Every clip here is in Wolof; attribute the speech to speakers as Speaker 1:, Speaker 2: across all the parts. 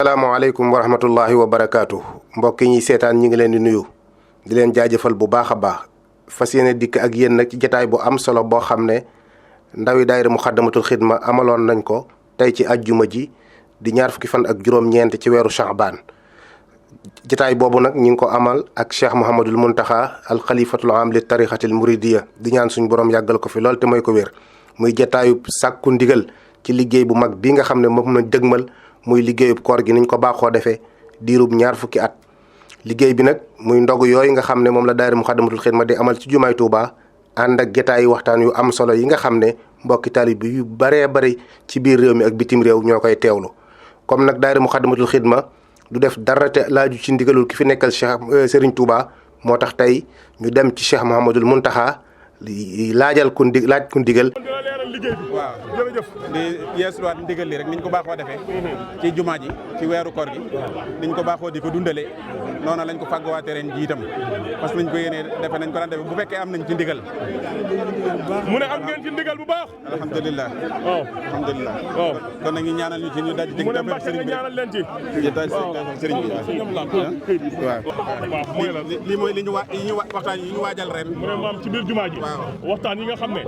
Speaker 1: asalaamaaleykum wa rahmatullahi wa barakaatu mbokk yi ñuy seetaan ñi ngi leen di nuyu di leen jaajëfal bu baax a baax fas yéene dikk ak yéen nag ci jataay bu am solo boo xam ne ndawi daayira Muxaddamatul Xidma amaloon nañ ko tey ci ajjuma ji di ñaar fukki fan ak juróom-ñeent ci weeru Sha'baan jataay boobu nag ñi ngi ko amal ak Cheikh Mouhamadul Muntaxa al xalifatul am li tarixatil muridiya di ñaan suñu borom yàggal ko fi lool te mooy ko wér muy jataayu sàkku ndigal ci liggéey bu mag bi nga xam ne moom na dëgmal muy liggéeyub koor gi niñ ko baaxoo defee diirub ñaar fukki at liggéey bi nag muy ndogu yooyu nga xam ne moom la daayira Muxaddamatul Xidma di amal ci jumaay Tuuba ànd ak jataayu waxtaan yu am solo yi nga xam ne mbokki taalibe yu baree bari ci biir réew mi ak bitim réew ñoo koy teewlu comme nag daayira Muxaddamatul Xidma du def dara te laaju ci ndigalul ki fi nekkal Cheikh Serigne Touba moo tax tey ñu dem ci Cheikh Mouhamadul Muntaxa laaj ku ndigal.
Speaker 2: liggéey bi waaw jërëjëf di yeesuwaat ndigal li rek niñ ko baaxoo defee ci jumaa ji ci weeru koor gi niñ ko baaxoo di ko dundalee noonu lañ ko fàgguwaatee ren ji itam parce que nañ ko yéenee defe nañ ko daan defe bu fekkee am nañ ci ndigal
Speaker 3: mu ne am ngeen ci ndigal bu baax
Speaker 2: alhamdulilah
Speaker 3: waaw
Speaker 2: alhamdulilah waaw kon nag ñu ñaanal ñu ci ñu daj ci
Speaker 3: mu ne mbàkk nga ñaanal leen ci
Speaker 2: sëriñ bi waaw mooy la lii mooy li ñu waxtaan yi ñu waajal ren
Speaker 3: mu ne maam ci biir jumaa ji waxtaan yi nga xam ne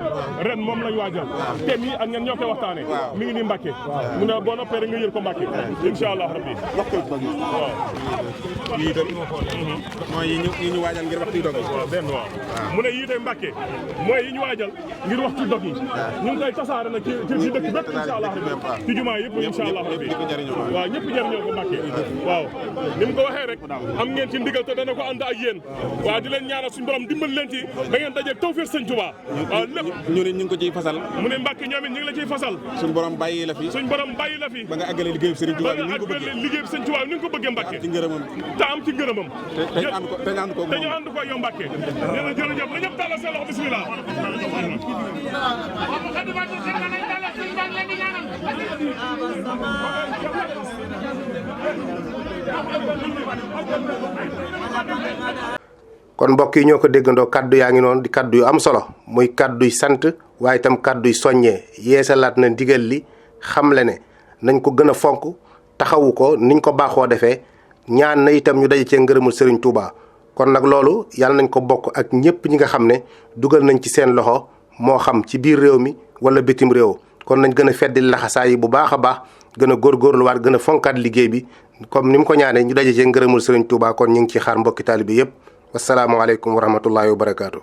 Speaker 3: ren moom lañ waajal thème yi ak ngeen ñoo koy waxtaane mi ngi nii Mbàkke mu ne boo noppee rek nga yër ko Mbàkke insha allah rabbi
Speaker 2: wax ko waaw yii itam mooy yi ñu waajal ngir waxtu dog yi
Speaker 3: waaw mu ne yii tey Mbàkke mooy yi ñu waajal ngir waxtu dog yi ñu ngi koy tasaare nag ci dëkk bépp insha allah rabbi ci jumaa yëpp insha allah rabbi waaw ñëpp jëriñoo ko Mbàkke waaw ni mu ko waxee rek am ngeen ci ndigal te dana ko ànd ak yéen waaw di leen ñaanal suñu borom dimbal leen ci da ngeen dajeeg tawfeex Sëñ Tuubaa waaw lépp
Speaker 2: ñu ne ñu ngi ko ciy fasal
Speaker 3: mu ne Mbàkke ñoom it ñu ngi la ciy fasal
Speaker 2: suñu borom bàyyi la fi
Speaker 3: ba
Speaker 2: nga àggale liggéeyu Sëriñ Tuubaa ni nga ko bëggee
Speaker 3: liggéeyu Sëñ Tuubaa ni nga ko bëggee Mbàkke
Speaker 2: ci ngërëmam
Speaker 3: te am ci ngërëmam
Speaker 2: te ñu ànd ko
Speaker 3: yow Mbàkke jërëjëf na ñëpp tàllal seen loxo bismillah
Speaker 1: kon mbokk yi ñoo ko déggandoo kaddu yaa ngi noonu di kaddu yu am solo muy kadduy sant waaye itam kadduy soññee yeesalaat na ndigal li xamle ne nañ ko gën a fonk taxawu ko niñ ko baaxoo defee ñaan na itam ñu daje cee ngërëmul Serigne Touba. kon nag loolu yàlla nañ ko bokk ak ñëpp ñi nga xam ne dugal nañ ci seen loxo moo xam ci biir réew mi wala bitim réew kon nañ gën a feddi laxasaay yi bu baax a baax gën a góorgóorluwaat gën a fonkaat liggéey bi comme ni mu ko ñaanee ñu daje cee ngërëmul Serigne Touba kon ñu ngi ci xaar mbokki taalibe bi yëpp. wasalaamaaleykum wa rahmatullahi wa barakaatu.